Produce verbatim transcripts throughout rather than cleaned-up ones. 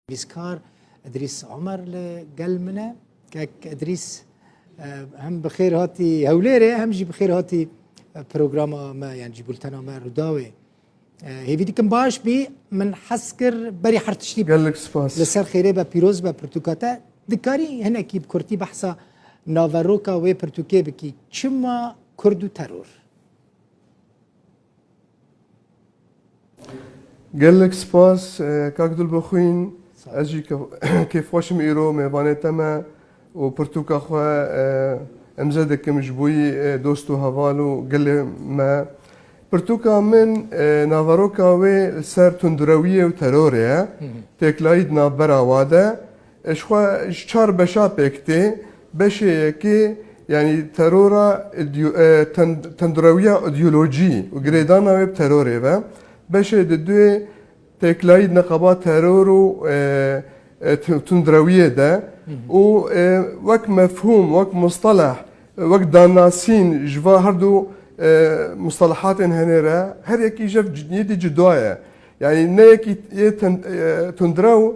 Nivîskar Idrîs Omer li gel min e. Kek Idrîs, e, hem bi xêr hatî Hewlêrê, hem jî bi xêr hatî, e, programa me, yan jî bultena me Rûdawê. E, hêvî dikim baş bî, min hez kir berî her tiştî Gelek spas. Li ser xêrê be, pîroz be pirtûka te. Dikarî hinekî bi kurtî behsa naveroka wê pirtûkê bikî. Çima Kurd û teror? Gelek spas, e, kak Dilbixwîn. Sağ ol. Ez jî kef-, kêfxweş im îro mêvanê te me û pirtûka xwe, e, îmze dikim ji bo yî, e, dost û heval û gelê me. Pirtûka min, e, naveroka wê li ser tundrewiyê û terorê ye. Hı hı. Têklayî di navbera wa de. E, ji xwe ji çar beşa pêk tê. Beşê yekê, yanî terora îdeo-, e, ten-, tundrewiya îdeolojî û girêdana wê bi terorê ve. Beşê diduyê têklayî di neqeba teror û, e, e, tu-, tundrewiyê de. Hı hı. Û, e, wek mefhûm, wek musteleh, wek danasîn ji va her du, e, mustelehatên henê re, her yekî ji hev c-, yê dî cuda ye. Yanî ne yekî yê ten-, e, tundrew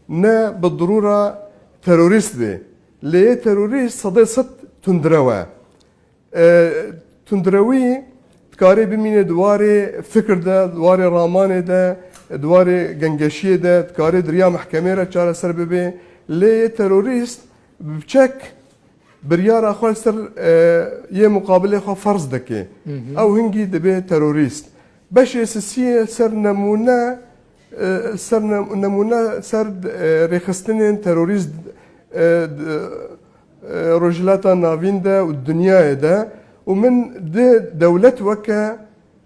ne bi dirûra terorîst bê. Lê yê terorîst sedê sed tundrew e. E, tundrewî dikarê bimîne di warê fikir de, di warê ramanê de, di warê gengeşiyê de, dikarê di riya mehkemê re çareser bibe. Lê yê terorîst bi çek biryara xwe li ser, e, yê muqabilê xwe ferz dike. Hı hı. Ew hingî dibe terorîst. Beşê sisiyê ser nemûne, e, ser ne-, nemûne ser, e, rêxistinên terorîst, e, d-, e, Rojhilata Navîn de û dinyayê de û min di dewlet weke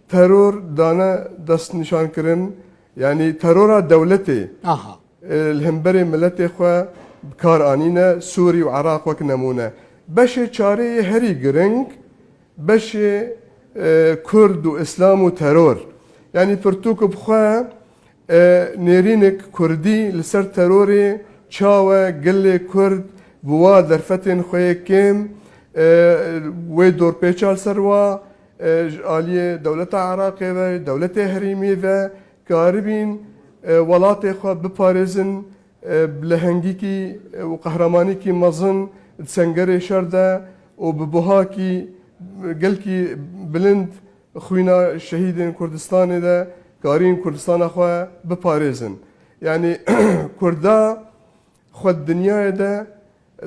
teror dane destnîşankirin, yanî terora dewletê. Aha. E, li hemberê miletê xwe bi kar anîne, Sûrî û Iraq wek nemûne. Beşê çarê yê herî giring, beşê, e, Kurd û Îslam û teror. Yanî pirtûk bi xwe, e, nêrînik Kurdî li ser terorê çawe gelê Kurd bi wa derfetên xwe yê kêm, e, wê dorpêça li ser wa, e, ji aliyê dewleta Iraqê ve, dewletê herêmî ve, karibîn, e, welatê xwe biparêzin, e, bi lehengîkî, e, û qehremanîkî mezin di sengerê şer de û bi buhakî, e, gelkî bilind xwîna şehîdên Kurdistanê de karîn Kurdistana xwe biparêzin. Yanî Kurda xwe di dinyayê de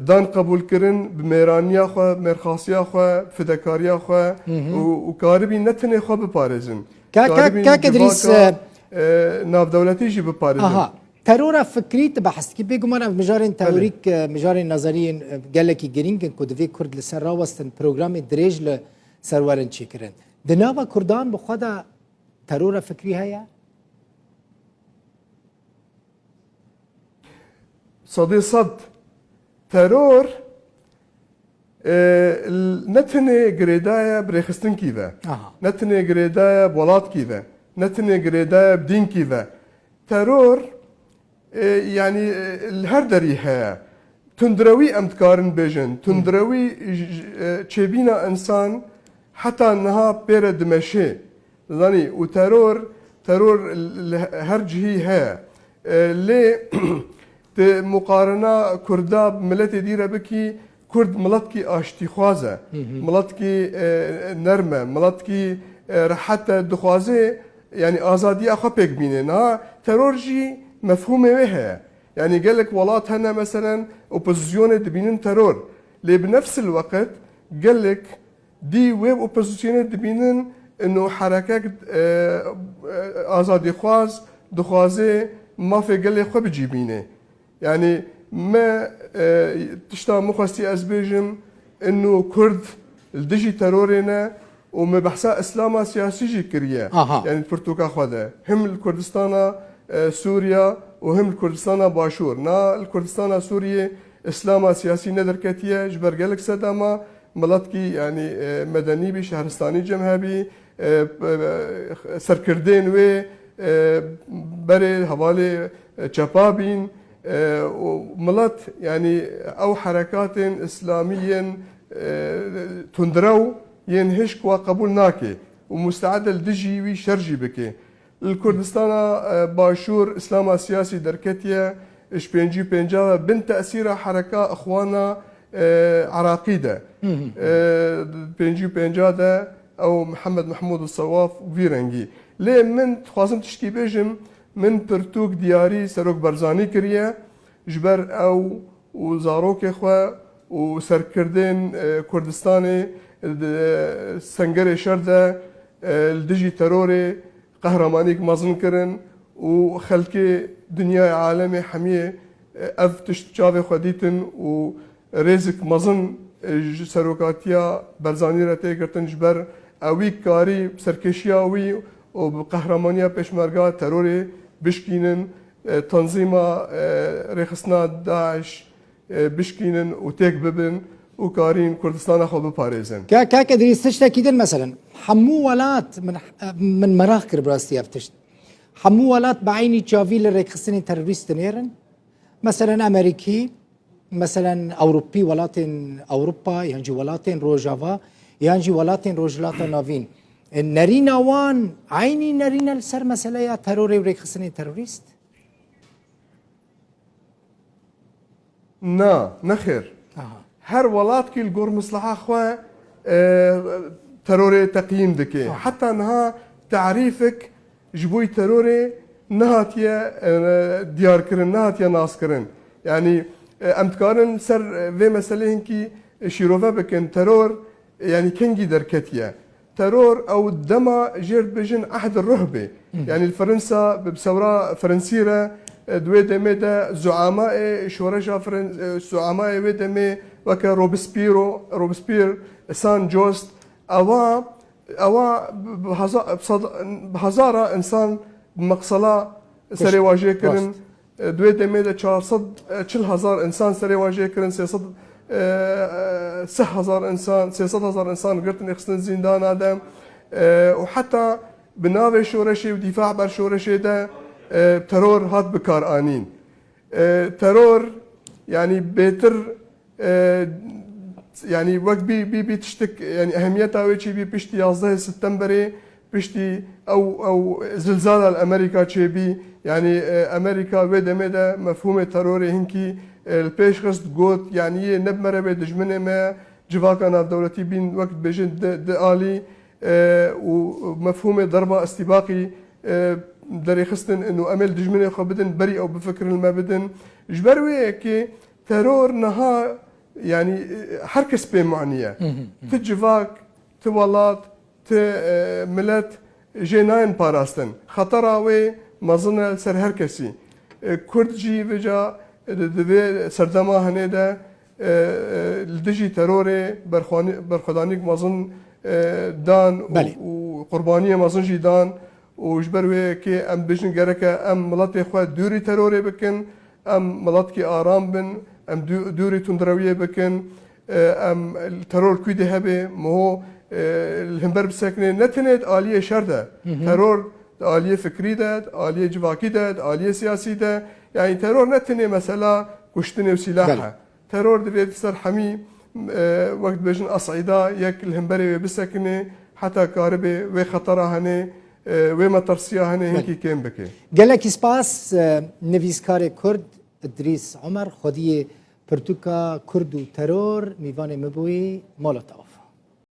dan qebûlkirin, bi mêraniya xwe, mêrxasiya xwe, fidekariya xwe Hı hı. û, û karibî ne tenê xwe biparêzin. Ka-, ka-, Karibî kak Idrîs, civaka, e, e, navdewletî jî biparêzin. Aha. Terora fikrî tu behs dikî. Bêguman ev mijarên Belê. teorîk, e, mijarên nazarî yên, e, gelekî girîng in ku divê Kurd li ser rawestin, programên dirêj li ser werin çêkirin. Di nava Kurdan bi xwe de terora fikrî heye? Sedê sed. Teror, e, l-, ne tenê girêdaye bi rêxistinkî ve, Aha. ne tenê girêdaye bi welatkî ve, ne tenê girêdaye bi dînkî ve. Teror, e, yanî, e, li her derî heye. Tundrewî em dikarin bêjin. Tundrewî j-, j-, e, çêbîna însan heta niha pê re dimeşê. Zanî, û teror, teror li her cihî heye. E, lê tu muqarena Kurda bi miletê dî re bikî, Kurd miletkî aştîxwaz e. Hı hı. Miletkî, e, nerm e. Miletkî, e, rehet e. Dixwaze, yanî, azadiya xwe pêk bîne. Niha teror jî mefhûmê wê heye. Yanî, gelek welat hene, meselen, opozisyonê dibînin teror. Lê bi nefsil weqt gelek dî wê opozisyonê dibînin ino herekek, e, e, azadîxwaz dixwaze mafê gelê xwe bi cî bîne. Yanî me, e, tişta min xwestî ez bêjim, ino Kurd li dijî terorê ne û me behsa Îslama siyasî jî kiriye. Aha. Yanî pirtûka xwe de. Him li Kurdistana, e, Sûriya û him li Kurdistana Başûr. Na li Kurdistana Sûriyê Îslama siyasî ne derketiye, ji ber gelek sedema miletkî, yanî, e, medenî bî, şehristanî cem hebî, e, e, serkirdên wê, e, berê hevalê, e, çepa bîn, e, û milet, yanî, ew herekatên îslamî yên, e, tundrew yên hişk wa qebûl nake û musteed e li dijî wî şer jî bike. Li Kurdistana, e, Başûr Îslama siyasî derketiye, Ji pêncî û pênca ve bin tesîra hereka Ixwana, e, Iraqî de. E, pêncî û pênca de ew Mihemed Mehmûd û Sewaf vî rengî. Lê min dixwazim tişkî bêjim, min pirtûk diyarî Serok Barzanî kiriye. Ji ber ew û zarokê xwe û serkirdên, e, Kurdistanê di sengerê şer de, e, li dijî terorê qehremanîk mezin kirin û xelkê dinyayê, alemê hemiyê, e, ev tişt çavê xwe dîtin û rêzik mezin, e, ji serokatiya Barzanî re tê girtin, ji ber ewî karî serkêşiya wî û bi qehramaniya pêşmerga terorê bişkînin, e, tanzîma, e, rêxistina DAIŞ, e, bişkînin û têk bibin û karîn Kurdistana xwe biparêzin. Ka-, kak Edrîs, tiştekî din, meselen, hemû welat, min, min meraq kir bi rastî ev tişt. Hemû welat bi eynî çavî li rêkxistinên terorîst dinêrin. Meselen, Amerîkî, meselen, Ewropî, welatên Ewropa, yan jî welatên Rojava, yan jî welatên Rojhilata Navîn. E, nerîna wan eynî nerîne li ser meseleya terorê û rêkxistinên terorîst? Na, nexêr. Aha. Her welatkî li gor misliha xwe, e, terorê teqyîm dike. Aha. Heta niha tarîfek ji bo terorê nehatiye, e, diyarkirin, nehatiye naskirin. Yanî, e, em dikarin ser, e, vê meselê hinkî, e, şîrove bikin. Teror, e, yanî kengî derketiye? Teror ew dema jêr dibêjin ehd ruh bê. Hı hı. Yanî li Fransa, bi sewra Fransî re, e, di wê demê de zuamayê şoreşa Fran-, e, zuamayê wê demê weke Robespierre, Robespierre, Saint-Just, ewa, ewa bi heza-, bi sed-, bi hezara insan bi meqsela serê wa jê kirin. Rast. E, di wê demê de çar sed, e, çil hezar insan serê wan jê kirin, sê sed, e, e, sê hezar insan, sê sed hezar insan girtin, xistin zîndana de. E, û heta bi navê şoreşê û dîfa ber şoreşê de, e, teror hat bikaranîn. E, teror, yanî bêtir E, yanî wek bî, bî, bî tiştik, yanî ehemiyeta wê çêbî piştî yazdehê Septemberê, piştî ew, ew zilzala li Amerîka çêbî. Yanî, e, Amerîka wê demê de mefhûmê terorê hinkî, e, li pêş xist, got, yanî yê ne bi me re bê, dijminê me, civaka navdewletî bîn, wek dibêjin di, di alî, e, û mefhûmê derba îstîbaqî, e, derêxistin û em ê li dijminê xwe bidin, berî ew bifikirin, li me bidin. Ji ber wê yekê teror niha, yanî, e, her kes pê manî ye. Hı hı, hı. Ti civak, ti welat, ti, e, milet jê nayên parastin. Xetera wê mezin e li ser her kesî. E, Kurd jî vêca, e, di, di vê serdema hinê de, e, e, li dijî terorê berxwani-, berxwedanîk mezin, e, dan û, Belê. û qurbaniyê mezin jî dan. Û ji ber wê yekê em dibêjin gereke em miletê xwe dûrî terorê bikin, em miletkî aram bin, em dû-, dûrî tundrewiyê bikin, e, em teror kû dê hebe, miho, e, li hember bisekine, ne tenê di aliyê şer de, Hı hı. teror di aliyê fikrî de, di aliyê civakî de, di aliyê siyasî de, yanî teror ne tenê mesela kuştinê û sîlah Belê. e. Teror divê di ser hemî, e, wek dibêjin esîda yek li hemberê wê bisekine, heta karibê wê xetera hene, e, wê metirsiya hene Belê. hinkî kêm bike. Gelekî spas, e, nivîskarê Kurd Idrîs Omer, xwediyê pirtûka Kurd û teror, mîvanê min bûyî, mala te ava.